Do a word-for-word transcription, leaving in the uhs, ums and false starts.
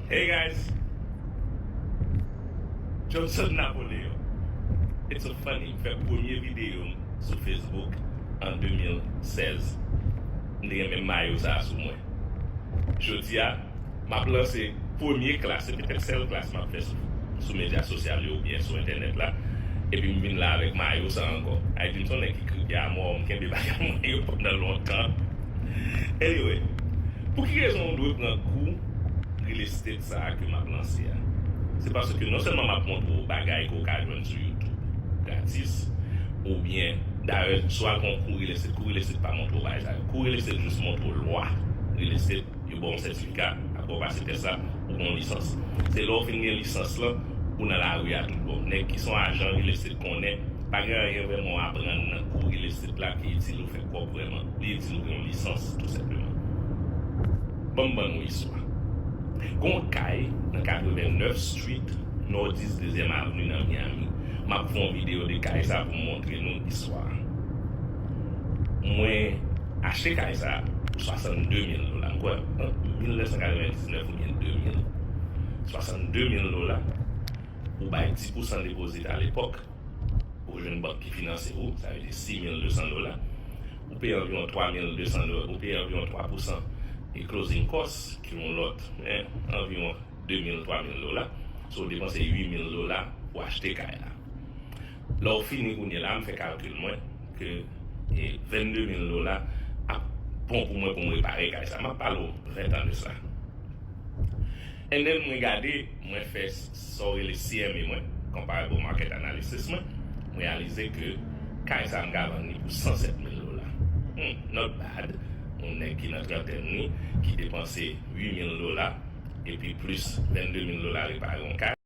Hey guys, Johnson Napoleon. It's so funny, m fè premye videyo m sou Facebook an de mil sèz. M te gen menm mayo sa a sou mwen. Jodi a, m ap lanse premye klas, se petèt sèl klas m ap fè sou, sou medya sosyal yo oubyen sou entènèt la. Epi m vin la avèk mayo sa a ankò. Ay di m se yon nèg ki kriye a mò, m kenbe bagay mwen yo pandan lontan. Anyway, pou ki rezon w dwe pran kou real estate sa a ke m ap lanse a? Se paske non sèlman m ap montre w bagay ke w ka jwenn sou YouTube gratis, oubyen, dayè, swa gen yon kou real estate, kou real estate pa montre w bagay sa yo. Kou real estate jis montre w lwa real estate, yo ba w yon sètifika, apre w pase tès la, ou gen yon lisans. Se lè w fin gen lisans lan, ou nan lari a tout bon. Nèg ki se yon ajan real estate konnen, pa gen anyen vrèman w aprann nan kou real estate la ki itil ou fè kòb vrèman. Li itil ou gen yon lisans, tou senpleman. Ban m ban nou istwa. Gen yon kay nan katrevennnèf Street, Nòdis dezyèm Avni nan Miami. M ap fè yon videyo de kay sa pou m montre nou istwa a. Mwen achte kay sa pou swasannde mil dola. M kwè, ant mil nèf san katrevendiznèf oubyen de mil. Swasannde mil dola, ou bay dis pousan depozit alepòk, ou jwenn bank ki finanse ou, sa vle di sis mil de san dola. Ou peye anviwon twa mil de san dola, ou peye anviwon twa pousan e closing cost, ki yon lòt, men anviwon de mil, twa mil dola. So, w depanse uit mil dola pou achte kay la. Lè w fini kounye la, m fè kalkil mwen ke, e, vennde mil dola ap bon pou mwen pou m repare kay sa. M ap pale w ven tan de sa. And then mwen gade, mwen fè s-, sa w rele C M A mwen, comparable market analysis mwen, mwen reyalize ke kay sa m ka vann li pou san sèt mil dola. Hmm, not bad. Yon nèg ki nan trantèn li, ki depanse uit mil dola, epi plis vennde mil dola repare yon kay.